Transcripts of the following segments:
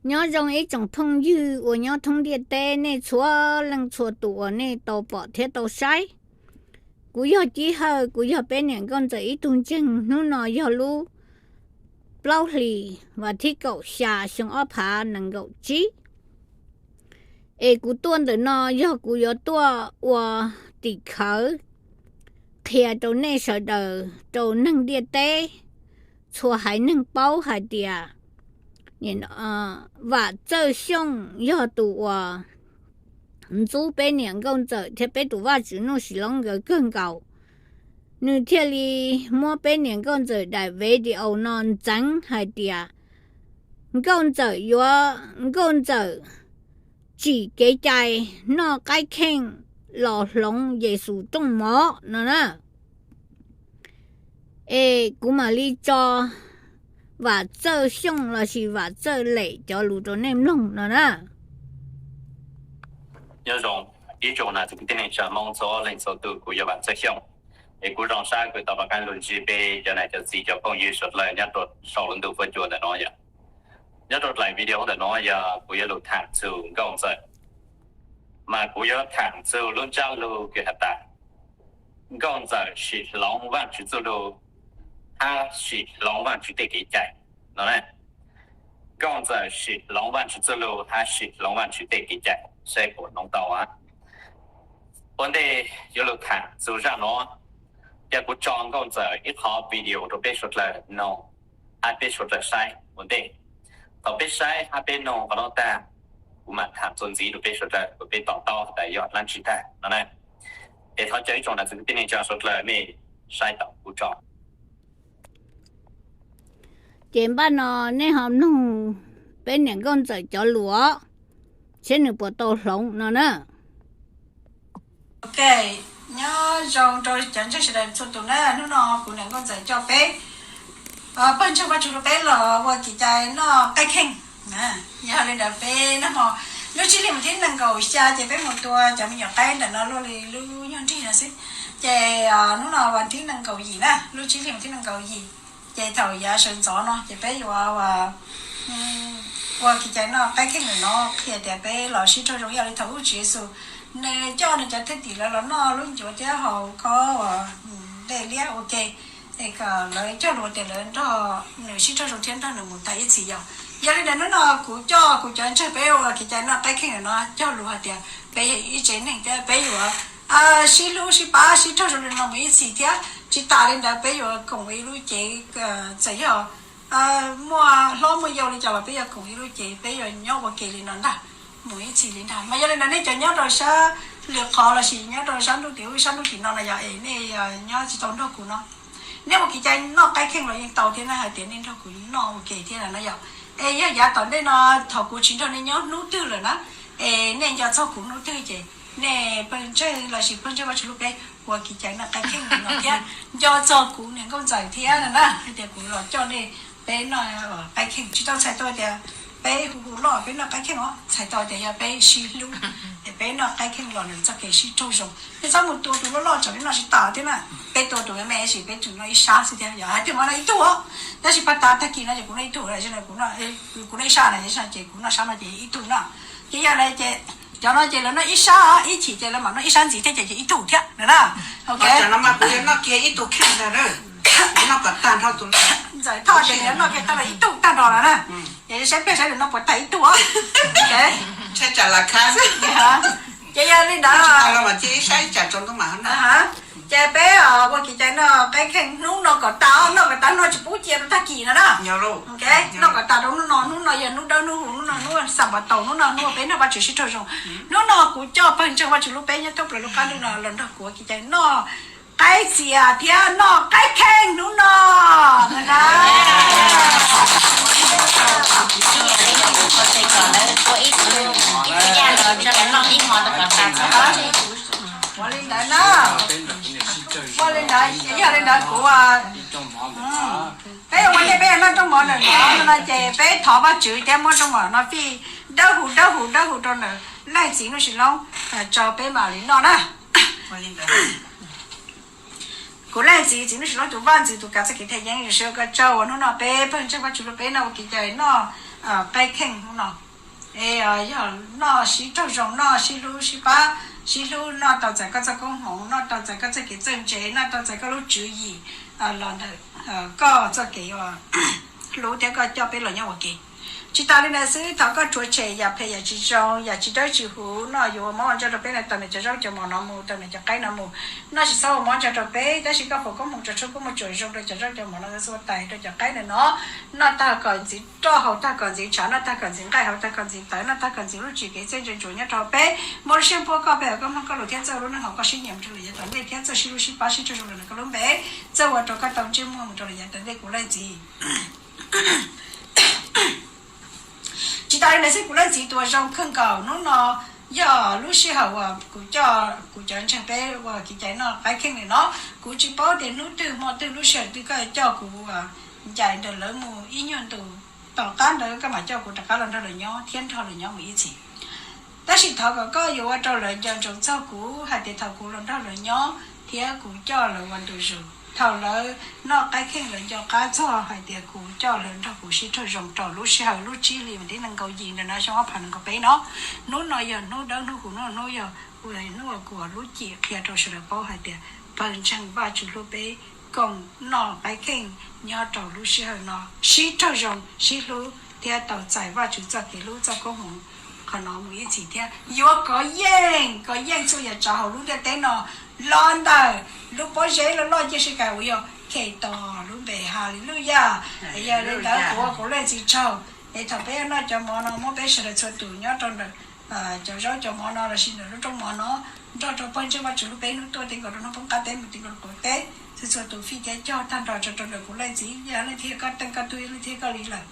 Nyob zoo ib tsoom phooj ywg uas nyob thoob ntiaj teb, nej txhua leej txhua tus uas nej tau pom thiab tau saib. Kuv yog Cib Hawj, kuv yog peb niam nkauj ntxawm ib tug ntseeg. Hnub no yog lub plaub hlis vas thib kaum xya xyoo ob phav nees nkaum tsib. Es kuv tuaj ntawm no yog kuv yuav tuaj ua tim khawv qhia rau nej sawv daws, rau neeg ntiaj teb txhua haiv neeg paub hais tias Vam Txawj Xyooj yog tus uas ntxub peb niam nkauj ntxawm thiab peb tus vaj tswv Nuj Sis Loob nkawd kawg nkaus. Nws thiaj li muab peb niam nkauj ntxawm daim video no ntxeev hais tias nkauj ntxawm yuav, nkauj ntxawm tsim kev cai noj qaib kheej los hloov Yes Xus rooj mov no na. Es kuv mam li tso Vam Txawj Xyooj lossis Vam Txawj Lem cov lus rau nej mloog no na. Nyob zoo ib tsoom niam txiv kwv tij neej tsa Hmoob txhua leej txhua tus, kuv yog Vam Txawj Xyooj. Es kuv zoo sab kuv tau rov qab los ntsib peb cov niam cov txiv cov phooj ywg suav dlawg nyob rau saum lub ntuj fuab cua ntawm no yom. Nyob rau daim video ntawm no yog kuv yuav lug tham txug nkauj ntxawm, mas kuv yuav tham txug lub ntsab lug kws has tas nkauj ntxawm sim hloov Vaajtswv txuj lug hab sim hloov Vaajtswv tej kev cai no na. Nkauj ntxawm sim hloov Vaajtswv txuj lug hab sim hloov Vaajtswv tej kev cai, saib puas hloov tau a. Ua ntej yuav lug tham txug zaaj nuav, ca kuv tso nkauj ntxawm ib qhov video rau peb suav dlawg noog hab peb suav dlawg saib ua ntej. Thaum peb saib hab peb noog qhov nuav tag, kuv mam tham txuas ntxiv rau peb suav dlawg kom peb to taub has tas yog dlaab tsi tag no na. Es thov caw ib tsoom niam txiv kwv tij neej tsa suav dlawg mej saib tau kuv tso. Ces npaj no nej ho mloog peb niam nkauj ntxawm cov lus os, saib nws puas tau hloov no na. Ok, nyob zoo rau cov ntseeg sawv daws txhua tus na. Hnub no kuv niam nkauj ntxawm coj peb pawg ntseeg Vaajtswv lug peb los ua kev cai noj qaib kheej. Yog li ntawd peb nag hmo lub tsib hlis vas thib nees nkaum xya ces peb mus tua cov me nyuam qaib ntawm no luaj li lub nyuag nrig no xwb. Ces hnub no vas thib nees nkaum yim na, lub tsib hlis vas thib nees nkaum yim, ces thaum yav sawv ntxov no ces peb yuav ua kev cai noj qaib kheej ntawm no qhia tias peb los sib raug zoo ib yam li thaum ub Tswv Yexus nws coj nws cov thwj tim lawv los noj lub ncuav thiab haus khob uas dej liab ua ke, es kom lawv cog lus tias lawv nrog nws sib raug zoo thiab nrog nws mus tag ib txhis yom. Yog li ntawd hnub no kuv coj kuv cov ntseeg peb ua kev cai noj qaib kheej ntawm no cog lus hais tias peb yog ib tsev neeg thiab peb yuav sib hlub sib pab sib raug zoo li no mus ib txhis thiab tsis tas li ntawd peb yuav koom ua ib lub cev, txawm yog muaj hlob muaj yau li cas los peb yuav koom ib lub cev, peb yuav nyob ua ke li no ntag, mus ib txhis li ntag. Mas yog li ntawd nej cov nyob rau sab lwm qhov lossis nyob rau sab ntuj tim ub sab ntuj tim no na yog es nej nyob tsis tau nrog kuv no, nej ua kev cai noj qaib kheej los yeej tau thiab na, hais tias nej nrog kuv noj ua ke thiab na yom. Es yog yav tom ntej no thaum kuv tsis nrog nej nyob hnub twg lawm na, es nej nco txog kuv hnub twg ces nej pawg ntseeg lossis pawg ntseeg Vaj Tswv lub peb ua kev cai noj qaib kheej no thiab nco txog kuv niam nkauj ntxawm thiab na, hais tias kuv los coj nej peb noj qaib kheej. Tsis tau txhais tau tias peb hu hu loj peb noj qaib kheej os, txhais tau tias yog peb sib hlub es peb noj qaib kheej los ntawm txoj kev sib raug zoo. Peb txhob mus tua tus loj loj tsam peb noj tsis tas thiab na, peb tua tus me me sim peb tsuas noj ib sab xwb thiab yog hais tias mas noj ib tug os. Tab sis pag tas tag kis no ces kuv noj ib tug, kuv noj ib sab na, ces kuv noj sab no ces ib tug no. Ces yog li ces cov no ces lawv noj ib sab, ib chim ces lawv mam noj ib sab ntxiv thiab ces ib tug thiab na. Ok, no mas kuv yuav noj kiag ib tug kheej ntag, noj kom tag nrho tus no. Ntxawm Thoj ces nws noj kiag tag los ib tug tag nrho no na. Ces saib pliag saib nws noj puas tag ib tug. Ces yog li ntawd, ces peb ua kev cai noj qaib kheej hnub no kom tas, noj kom tas, noj tsis pub cia rau tag kis no na. Noj kom tas rau hnub no, hnub no yog hnub dawb hnub huv, hnub no hnub xa npam taus, hnub no hnub peb nrog Vaj Tswv sib raug zoo. Hnub no kuv coj pawg ntseeg Vaj Tswv lub peb nyob thoob plaws lub qab ntuj no los nrog kuv ua kev cai noj qaib txias thiab noj qaib kheej hnub no. Ua li ntawd na, ua li ntawd, yog li ntawd kuv, peb ua ntej peb yuav noj rooj mov ntawm no no ces peb thov Vaj Tswv thiab muab rooj mov no fij dawb huv dawb huv dawb huv rau ntawm leej txiv Nuj Sis Loob, tso peb mam li noj na. Kuv leej txiv, txiv nuj sim loj tus vaj ntxwv tus kav txoj kev thaj yeeb, Yexus koj tsaug uas hnub no peb pawg ntseeg Vajtswv hlub peb noj ua kev cai noj qaib kheej hnub no. Es yog noj sib raug zoo, noj sib hlub sib pab, sib hlub, noj tau txais koj txoj koob hmoov, noj tau txais koj txoj kev txawj ntse, noj tau txais koj lub tswv yim los ntawm koj txoj kev hlub thiab koj coj peb los nyob ua ke. Tsis tas li ntawd xwb, thov koj rhuav tshem yam phem yam tsis zoo, yam tsis dawb tsis huv no yuav ua mob ua ntsaj rau peb no, tau nws cov zaub cov mov no mus, tau nws cov qaib no mus. Noj tsis txhob ua mob ntsaj rau peb, tab sis koj foom koob hmoov rau tshua koob hmoov tsuam zoo rau cov zaub cov mov no, txhua tais rau cov qaib no no. Noj tag kom ntxiv roj, haus tag kom ntxiv tshav, noj tag kom ntxiv nqaij, haus tag kom ntxiv tawv, noj tag kom ntxiv lub tsim kev txawj ntse ntsuav nyob rau peb. Muaj lub siab npuab koj, peb ua koj mloog koj lus thiab txawj ua lub neej haum koj siab nyiam mus rau lawm yav tom ntej thiab txawj sib hlub sib pab sib raug zoo los ntawm koj lub npe, txawj ua rau koj tau ntsej muag mus rau lawm yav tom ntej kuv leej txiv. Tsis tas li ntawd xwb, kuv leej txiv tus uas zoo kawg nkaus hnub no yog lub sij hawm uas kuv coj kuv cov ntseeg peb ua kev cai noj qaib kheej li no. Kuv tsis paub tias hnub twg hmo twg lub sij hawm twg koj coj kuv ncaim nrog lawv mus ib nyuag ntus, tom qab ntawd koj mam coj kuv rov qab los nrog lawv nyob thiab nrog lawv nyob mus ib txhis. Tab sis thov kom koj yuav ua rau lawv nco ntsoov txog kuv hais tias thaum kuv los nrog lawv nyob thiab kuv coj lawv ua ntu zus, thaum lawv noj qaib kheej lawv nco qab txog hais tias kuv coj lawv nrog kuv sib raug zoo rau lub sij hawm lub tsib hlis vas thib nees nkaum yim ntawm no xyoo ob phav nees nkaum peb no. Hnub no yog hnub dawb hnub huv, hnub no yog hnub uas kuv lub cim qhia rau sawv daws paub hais tias pawg ntseeg Vajtswv hlub peb koom noj qaib kheej nyob rau lub sij hawm no sib raug zoo sib hlub thiab tau txais Vajtswv txoj kev hlub txoj koob hmoov qhov no mus ib txhis thiab yuav kov yeej kov yeej txhua yam tsav hauv lub ntiaj teb no los ntawm lub pob zeb loj loj nciaj sib kais uas yog Khetos lub npe. Haleluyas. Yog li ntawd kuv ua kuv leej txiv tsaug es thaum peb noj cov mov no muab peb sawv daws txhua tus nyob rau ntawm cov zaub cov mov no lossis ntawm lub rooj mov no nrog rau pawg ntseeg Vajtswv hlub peb hnub tuaj ti nkaus rau hnub poob qab teb mus ti nkaus rau qaum teb, txhua txhua tus fij thiab cog tag nrho tso rau ntawm kuv leej txiv, yog leej twg koj teej koj tug, yog leej twg koj li lawm.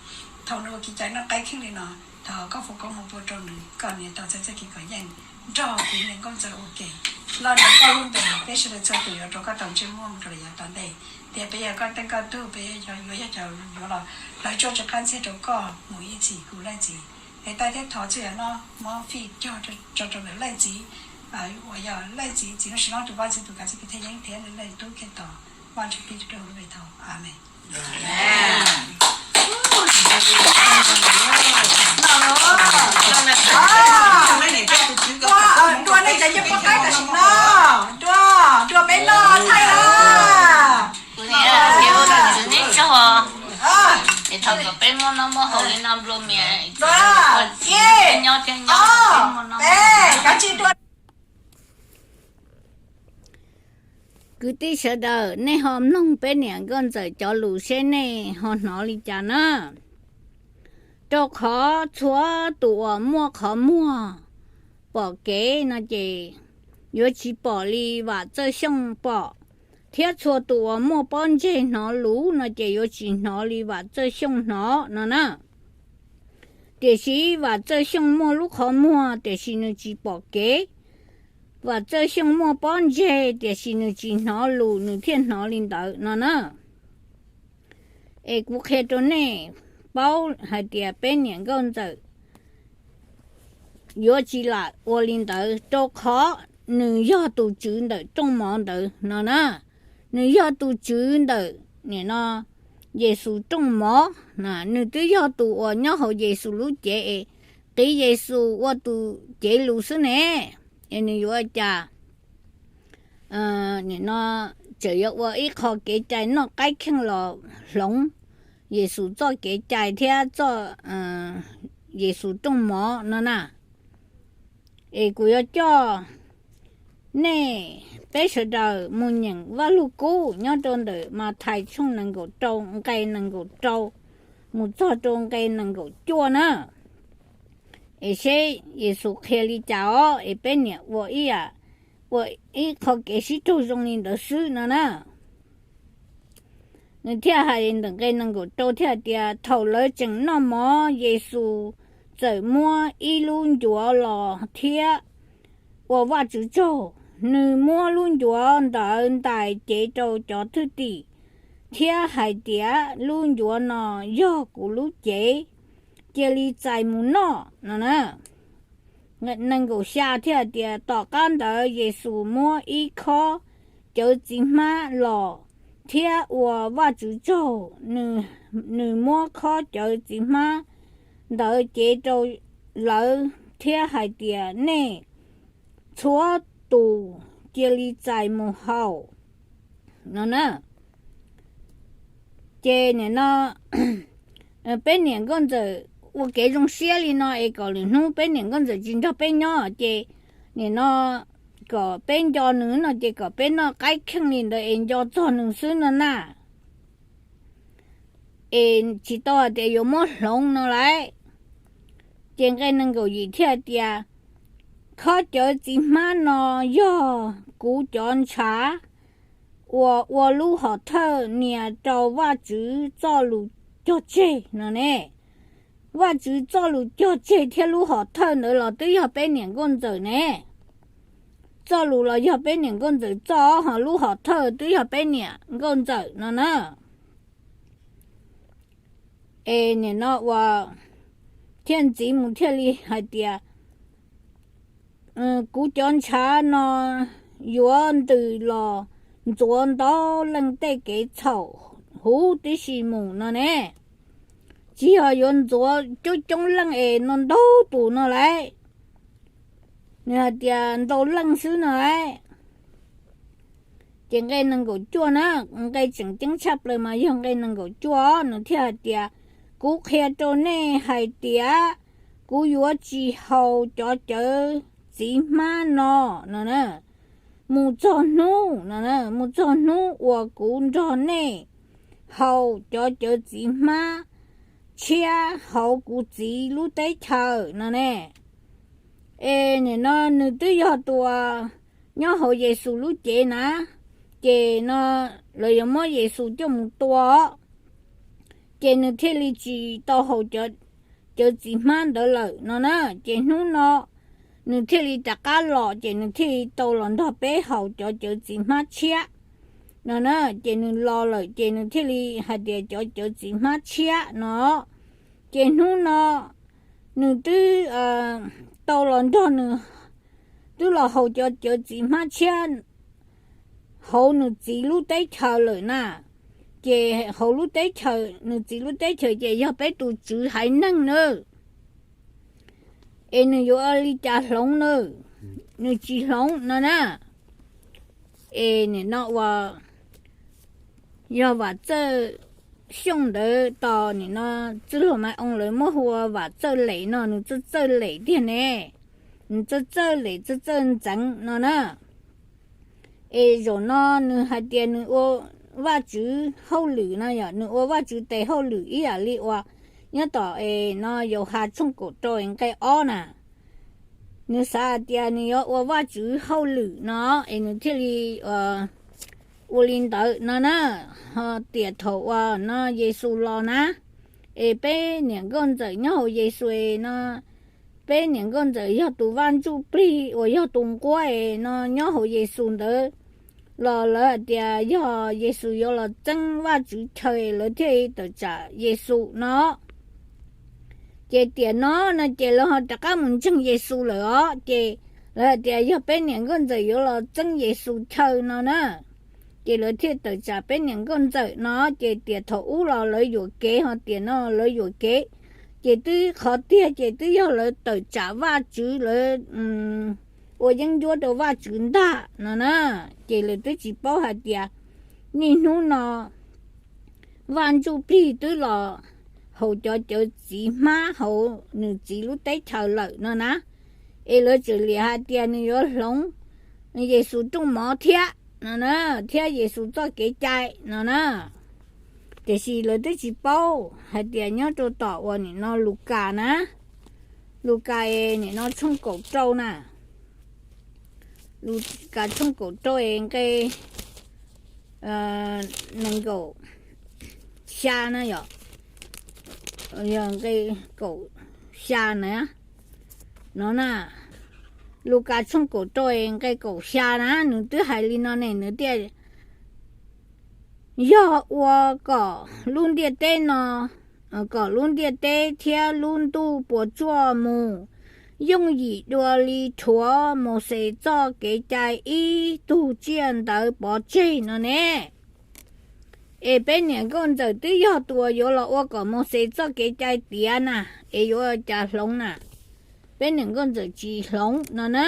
Thaum nws ua kev cai noj qaib kheej li no, thov koj foom koob hmoov pub rau nws kom nws tau txais txoj kev kov yeej nrog kuv niam nkauj ntxawm ua ke. Los ntawm koj lub npe peb sawv daws txhua tus yuav rau koj tau ntsej muag mus rau yav tom ntej, thiab peb yog koj teej koj tug, peb yuav yog cov yuav los hlawv tsuaj tso qab ntxiag rau koj mus ib txhis kuv leej txiv. Es taij thiab thov txhua yam no muab fij cog tso rau ntawm leej txiv uas yog leej txiv, txiv Nuj Sim Loob tus vaj ntxwv tus kav txoj kev thaj yeeb thiab leej tub Khetos Vaj Ntsuj Plig tus dawb huv lub npe thov, Amees. Dua nej cov ncej puab qaib tam sim no, dua, dua peb noj thaij na. Kwv tij sawv daws, nej ho mloog peb niam nkauj ntxawm cov lus seb nej ho hnov li cas na. Rau qhov txhua tus uas muaj qhov muag pom kev no ces yuav tsis pom li Vam Txawj Xyooj pom, thiab txhua tus uas muaj pob ntseg hnov lus no ces yuav tsis hnov li Vam Txawj Xyooj hnov no na. Tiam sis Vam Txawj Xyooj muaj lub qhov muag tiam sis nws tsis pom kev. Vam Txawj Xyooj muaj pob ntseg tiam sis nws tsis hnov lus, nws thiaj hnov li ntawd no na. Es kuv qhia rau nej paub hais tias peb niam nkauj ntxawm yuav tsis lam ua li ntawd, rau qhov nws yog tus tswv ntawm rooj mov ntawd no na. Nws yog tus tswv ntawm nim no Yexus rooj mov, nws twb yog tus uas nyob hauv Yexus lub cev es qiv Yexus ua tus cev lus xwb ne. Es nws yuav ua cas nim no tseem yuav ua ib qho kev cai noj qaib kheej los hloov Yexus txoj kev cai thiab txoj Yexus rooj mov no na. Es kuv yuav coj nej peb sawv daws mus nyeem Vaj Lug Kub nyob rau ntawm Mathais tshooj nees nkaum rau nqe nees nkaum rau mus txog rau nqe nees nkaum cuaj na. Es seb Yexus qhia li cas os, es peb niam ua ib yam, ua ib qho kev sib raug zoo li ntawd xwb no na. Nws thiaj hais ntawm nqe nees nkaum rau thiaj hais tias, thaum lawv tseem noj mov, Yexus txawm muab ib lub ncuav los thiab ua Vajtswv tsaug. Nws muab lub ncuav ntawd ntais cev rau cov thwj tim thiab hais tias, lub ncuav no yog kuv lub cev, cia li txais mus noj no na. Nees nkaum xya thiaj hais tias, tom qab ntawd Yexus muab ib khob cawv txiv hmab los thiab ua Vajtswv tsaug. Nws muab khob cawv txiv hmab ntawd cev rau lawv thiab hais tias, Nej txhua tus cia li txais mus haus no na. Ces nim no peb niam nkauj ntxawm ua kev zoo siab li no es kom lwm hnub peb niam nkauj ntxawm tsis nrog peb nyob ces nim no kom peb nco nws no ces kom peb noj qaib kheej li ntawd es nco txog nws xwb no na. Es tsis tau hais tias yuav muab hloov no lauj. Ces nqe nees nkaum yim thiaj tias, Khob cawv txiv hmab no yog kuv cov ntshav uas ua lub hom thawj nias rau Vajtswv txoj lus cog tseg no ne. Vajtswv txoj lus cog tseg thiab lub hom thawj ntawd los twb yog peb niam nkauj ntxawm ne. Txoj lus los yog peb niam nkauj ntxawm txoj, ho lub hom thawj twb yog peb niam nkauj ntxawm no na. Es nim no ua thiaj ntxiv mus thiaj li hais tias, Kuv cov ntshav no yuav ntws los ntxuav ntau leej tej kev txhaum huv tib si mus no ne. Tsis yog yuav ntxuav coob coob leej es no ntau tus no lauj. Nws hais tias ntau leej xwb no lauj. Ces nqe nees nkaum cuaj na, nqe tseem ceeb tshaj plaws mas yog nqe nees nkaum cuaj, nws thiaj hais tias, Kuv qhia rau nej hais tias, kuv yuav tsis haus cov cawv txiv hmab no no na, mus txog hnub no, mus txog hnub uas kuv nrog nej haus cov cawv txiv hmab tshiab hauv kuv Txiv lub teb chaws no ne. Es nim no nws twb yog tus nyob hauv Yexus lub cev na, ces no lawv yuav muab Yexus coj mus tua, ces nws thiaj li tsis tau haus cov cawv txiv hmab ntawd lawm no na. Ces hnub no nws thiaj li rov qab los, ces nws thiaj li tau los nrog peb haus cov cawv txiv hmab tshiab no na. Ces nws los lawm ces nws thiaj li hais tias cov cawv txiv hmab tshiab no. Ces hnub no nws twb tau los nrog nws, twb los haus cov cawv txiv hmab tshiab hauv nws Txiv lub teb chaws lawm na. Ces hauv lub teb chaws, nws Txiv lub teb chaws ces yog peb tus Tswv haiv neeg na. Es nws yuav ua li cas hloov na? Nws tsis hloov no na. Es nim no ua yog Vam Txawj Xyooj ntawd tos nim no Txwj Laug Maiv Oo lawv muab hu ua Vam Txawj Lem no, nws txawj txawj lem tiag ne. Nws txawj txawj lem txawj txawj ntxeev no na. Es zaum no nws hais tias nws ua Vajtswv hauj lwm no yom, nws ua Vajtswv tes hauj lwm ib yam li uas nyob tom es no Yauhas tshooj kaum rau nqe ob na. Nws xav hais tias nws yuav ua Vajtswv hauj lwm no es nws thiaj li ua li ntawd no na. Ho tiam thaum uas no Yexus los na, es peb niam nkauj ntxawm nyob hauv Yexus no, peb niam nkauj ntxawm yog tus Vaj Ntsuj Plig uas yog tus nquab es no nyob hauv Yexus ntawd los lawv hais tias yog Yexus yuav los txeeb Vajtswv chaw lawv thiaj li tawm tsam Yexus no. Ces tiam no no ces lawv ho rov qab mus ntseeg Yexus lawm os, ces lawv hais tias yog peb niam nkauj ntxawm yuav los txeeb Yexus chaw no na, ces lawv thiaj tawm tsam peb niam nkauj ntxawm no. Ces tiam thaum ub los lawv yuam kev, ho tiam no lawv yuam kev, ces twb qhov tiag ces twb yog lawv tawm tsam Vajtswv, lawv ua yeeb ncuab rau Vajtswv ntag no na. Ces lawv twb tsis paub hais tias niaj hnub no Vaj Ntsuj Plig twb los haus cov cawv txiv hmab hauv nws Txiv lub teb chaws lawm no na. Es lawv txawm liam hais tias nws yuav hloov Yexus rooj mov thiab no na, thiab Yexus txoj kev cai no na. Tiam sis lawv twb tsis paub hais tias nyob rau tom uas nim no Lukas na, Lukas es nim no tshooj kaum rau na, Lukas tshooj kaum rau es nqe nees nkaum xya na yom, yog nqe kaum xya na, no na. Lukas tshooj kaum rau es nqe kaum xya na, nws twb hais li no ne, nws tias, Yog ua kom lub ntiaj teb no, kom lub ntiaj teb thiab lub ntuj puas tsuaj mus, yooj yim dua li rhuav Mauxes txoj kev cai ib tug tsiaj ntawd pov tseg no ne. Es peb niam nkauj ntxawm twb yog tus uas yuav los ua kom Mauxes txoj kev cai tiav na, es yuav ua cas hloov na, peb niam nkauj ntxawm tsis hloov no na.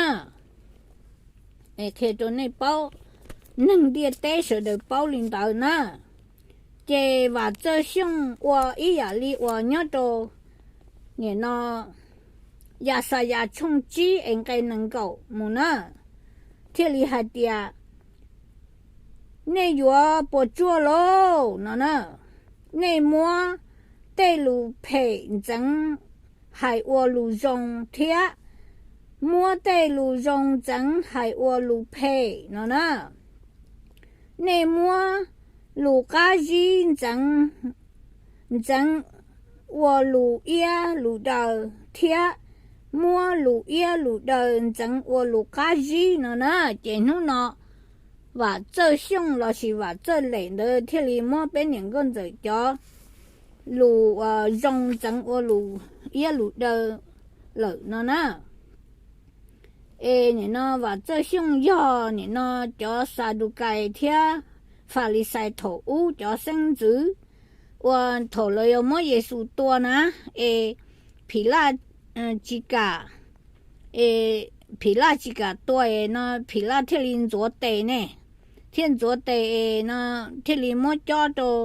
Es qhia rau nej paub, neeg ntiaj teb sawv daws paub li ntawd na. Ces Vam Txawj Xyooj ua ib yam li uas nyob rau nim no Yaxayas tshooj tsib es nqe nees nkaum mus na, thiaj li hais tias, nej yuav puas tsuaj lauj no na, nej muab tej lus phem ntxeev hais ua lus zoo thiab muab tej lus zoo ntxeev hais ua lus phem no na. Nej muab lus qab zib ntxeev, ntxeev ua lus iab lus daw thiab muab lus iab lus daw ntxeev ua lus qab zib no na. Ces hnub no Vam Txawj Xyooj lossis Vam Txawj Lem ntawd thiaj li muab peb niam nkauj ntxawm cov lus zoo ntxeev ua lus iab lus daw lawm no na. Es nim no Vam Txawj Xyooj yog nim no cov Xadukais thiab Falixais thaum ub cov xeeb ntxwv uas thaum lawv yuav muab Yexus tua na, es Philaj tsis kam, es Philaj tsis kam tua es no Philaj thiaj li ntxuav tes ne, thiaj ntxuav tes es no thiaj li muab cob rau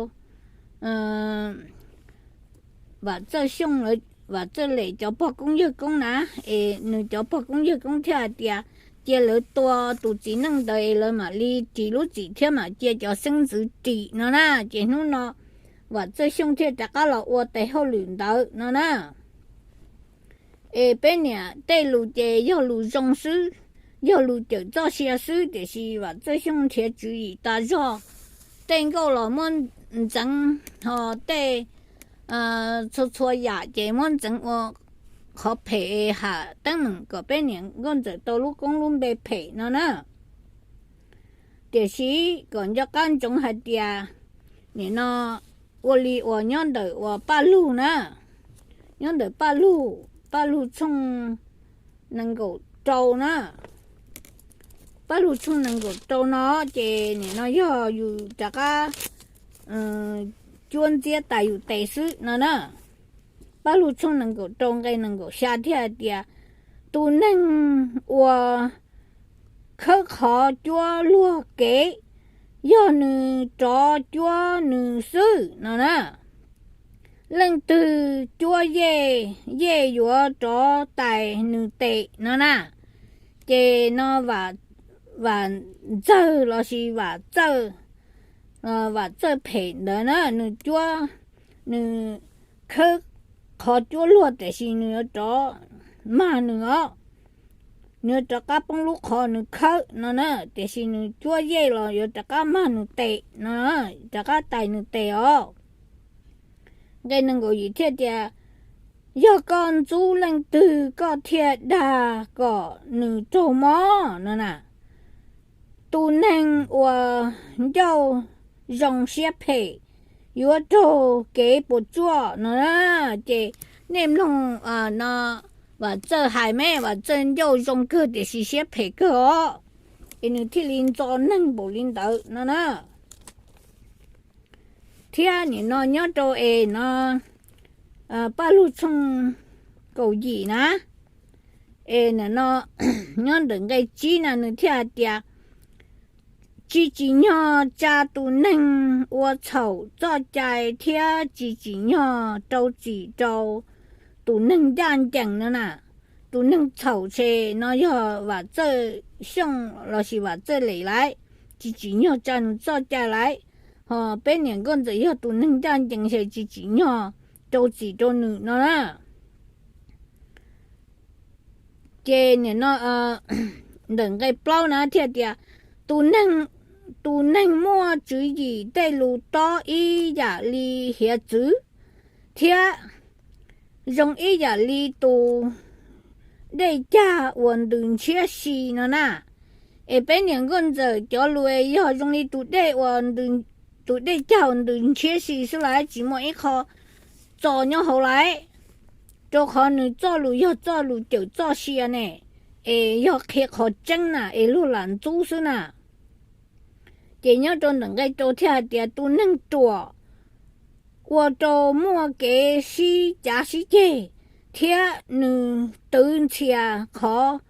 Vam Txawj Xyooj, Vam Txawj Lem cov pog koob yawg koob na, es nws cov pog koob yawg koob thiaj hais tias cia lawv tua tus txiv neej ntawd es lawv mam li ris lub txim thiab mam cia cov xeeb ntxwv ris no na. Ces hnub no Vam Txawj Xyooj thiaj rov qab los ua tes hauj lwm ntawd no na. Es peb niam tej lus ces yog lus zoo xwb, yog lus cawm txoj sia xwb, tiam sis Vam Txawj Xyooj nrhiav tswv yim tas zog. Tej nkauj los muab ntxeev, ho tej txhua txhua yam ces muab ntxeev ua qhov phem ham teeb meem kom peb niam nkauj ntxawm tau lub koob lub npe phem no na. Tiam sis kom nco qab ntsoov hais tias nim no ua li uas nyob ntawm uas Paj Lug na, nyob ntawm Paj Lug, Paj Lug tshooj nees nkaum rau na, Paj Lug tshooj nees nkaum rau no ces nim no yog yus rov qab cuab ntxiab tas yus tes xwb no na. Paj Lug tshooj nees nkaum rau nqe nees nkaum xya thiaj hais tias, tus neeg uas khawb qhov cuab luag kev, yog nws rov cuab nws xwb no na. Leej twg cuab yej, yej yuav rov tais nws tes no na. Ces no Vam Txawj lossis Vam Txawj, Vam Txawj phem ntawd na, nws cuab, nws khawb qhov cuab luag tiam sis nws yuav rov mag nws os, nws yuav rov qab poob lub qhov nws khawb no na, tiam sis nws cuab yej los yuav rov qab mag nws tes no, rov qab tais nws tes os. Nqe nees nkaum yim thiaj tias, yog koj ntxub leej twg koj thiaj dag kom nws raug mob no na. Tus neeg uas ncauj zoo siab phem yuav raug kev puas tsuaj no na. Ces nej mloog no, Vam Txawj hais me, Vam Txawj ncauj zoo kawg tiam sis siab phem kawg os, es nws thiaj li ntxo neeg npaum li ntawd no na. Thiab nim no nyob rau es no Paj Lug tshooj kaum yim na, es nim no nyob ntawm nqe tsib na nws thiaj hais tias, tsis tsim nyog tsa tus neeg ua txhaum txoj cai thiab tsis tsim nyog rau txim rau tus neeg ncaj ncees no na. Tus neeg txhaum ces no yog Vam Txawj Xyooj lossis Vam Txawj Lem lawv, tsis tsim nyog tsa nws txoj cai lawm. Ho peb niam nkauj ntxawm yog tus neeg ncaj ncees ces tsis tsim nyog rau txim rau nws no na. Ces nim no ntawm nqe plaub na thiaj tias, tus neeg, tus neeg muaj tswv yim tej lus tob ib yam li hiav txwv, thiab zoo ib yam li tus dej cag uas ntws ntshiab si no na. Es peb niam nkauj ntxawm cov lus yog zoo li tus dej uas, tus dej cag uas ntws ntshiab si xwb lawm, tsis muaj ib qho txo nyob hauv lawm. rau qhov nws txoj lus yog txoj lus cawm txoj sia ne, es yog qhia qhov tseeb na es luag lam ntxub xwb na. Ces nyob rau ntawm nqe rau thiaj hais tias tus neeg ruam ua rau muaj kev sib cav sib ceg, thiab nws twv ntxhias qhov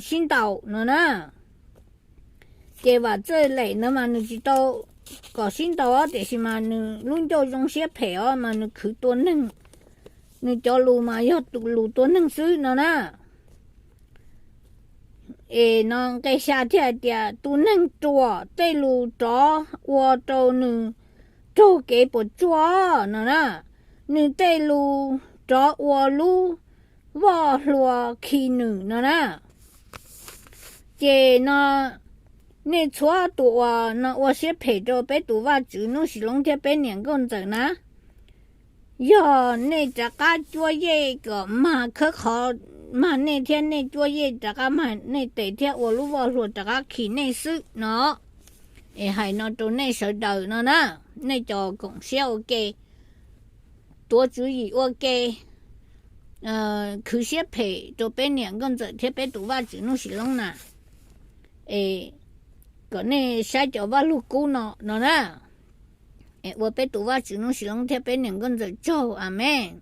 sib ntaus no na. Ces Vam Txawj Lem no mas nws tsis tau kom sib ntaus, tiam sis mas nws lub ncauj zoo siab phem os, mas nws khwv tua neeg, nws cov lus mas yog tus lus tua neeg xwb no na. Es no nqe xya thiaj hais tias tus neeg ruam tej lus rov ua rau nws raug kev puas tsuaj no na, nws tej lus rov ua lub voj hlua khi nws no na. Ces no nej txhua tus uas no ua siab phem rau peb tus Vajtswv Nuj Sis Loob thiab peb niam nkauj ntxawm na, yog nej rov qab cuab yej kom mag khawb qhov mag nej thiab nej cuab yej rov qab mag nej tes thiab ua lub voj hlua rov qab khi nej xwb no. Es hais no rau nej sawv daws no na, nej cov koom siab ua ke, tuav tswv yim ua ke, khwv siab phem rau peb niam nkauj ntxawm thiab peb tus Vajtswv Nuj Sis Loob na, es kom nej saib cov Vajluskub no no na. Es ua peb tus Vajtswv Nuj Sis Loob thiab peb niam nkauj ntxawm tsaug, amees.